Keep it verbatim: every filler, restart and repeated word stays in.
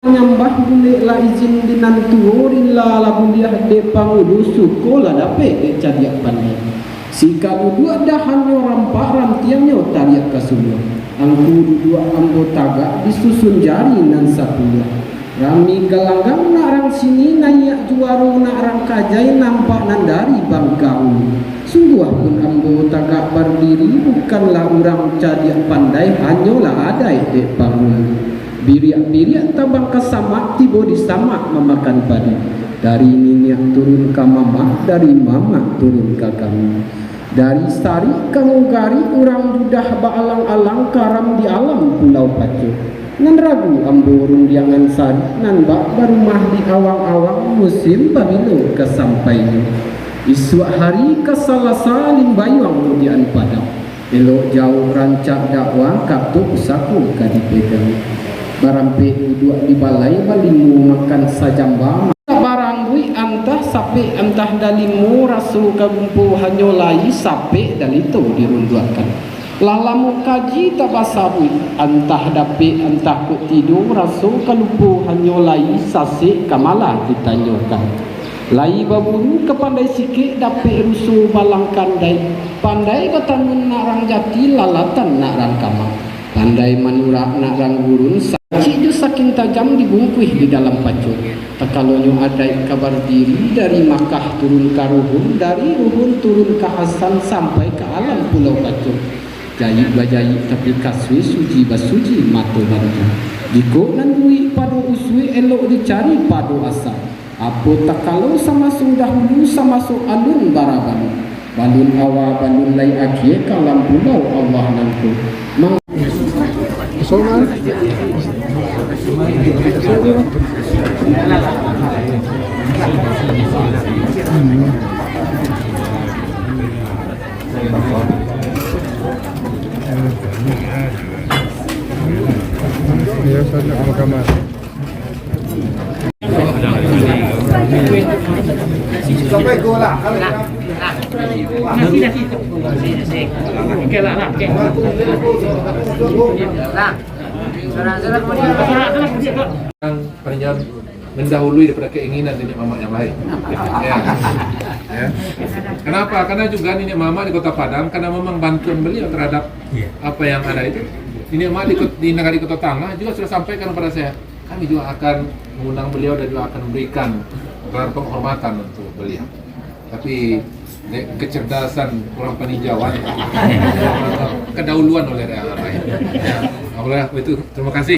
Nyambah bulek lah izin di nan tuo, rila lah buliah dek pangulu, suko lah dapek dek cadiak pandai. Sikaduduak dah hanyo rampak, rantiangnyo tariak ka suluah. Angku duduak ambo tagak, disusun jari nan sapuluah. Rami galanggang nak rang sini, naiak juaro nak rang kajai, nampak nan dari bangka ulu. Sungguah pun ambo tagak bardiri, bukanlah urang cadiak pandai, hanyolah adaik dek pangulu. Biriak-biriak tabang ka samak, tibo di samak mamakan padi. Dari niniak turun ka mamak, dari mamak turun ka kami. Dari Sarik ka Mugari, urang dudah baalang-alang, karam di alam Pulau Paco. Nan ragu ambo rundiangan Sarik, nan bak barumah di awang-awang, musim pabilo ka sampainyo. Isuak hari ka Salasa, limbayuang mudiaan padang. Elok jauah rancak dakwah, kato pusako ka dipegang. Barampek duduak di balai, balimo makan sajamba. Barangguik antah sapek antah dalimo, raso ka gumpo hanyo lai, sapek dalito dirunduakkan. Lah lamo kaji tabasabuik, antah dapek antah kok tido, raso ka lupo hanyo lai, sasek ka malah ditanyokan. Lai baburu ka pandai sikek, dapek ruso balangkandai. Pandai batanun nak rang jati, lalatan nak rang kamang. Pandai manurak nak rang gurun, sacik jo sakin tajam, dibungkuih di dalam paco. Takalonyo adaik ka bardiri, dari Makah turun ka Ruhun, dari Ruhun turun ka Hasan, sampai ka alam Pulau Paco. Jaik bajaik tapi kasui, suji basuji mato bantu. Jikok nan buik pado usuik, elok dicari pado asa. Apo takalo samaso dahulu, samaso alun bara balun. Balun awa, balun lai akie, kalam pulau Allah nangko. Mang- Soman. Ya, saya nak ke kamar. Yang mendahului daripada keinginan nenek mamak yang lain. Ya. Ya. Kenapa? Karena juga nenek mamak di Kota Padang, karena memang bantuan beliau terhadap apa yang ada itu. Nenek mamak di, kot- di negara Kota Tangah juga sudah sampaikan kepada saya, kami juga akan mengundang beliau dan juga akan memberikan gelar penghormatan untuk beliau. Tapi, dek kecerdasan kurang peninjauan, kedahuluan oleh daerah lain. Ya, oleh itu, terima kasih.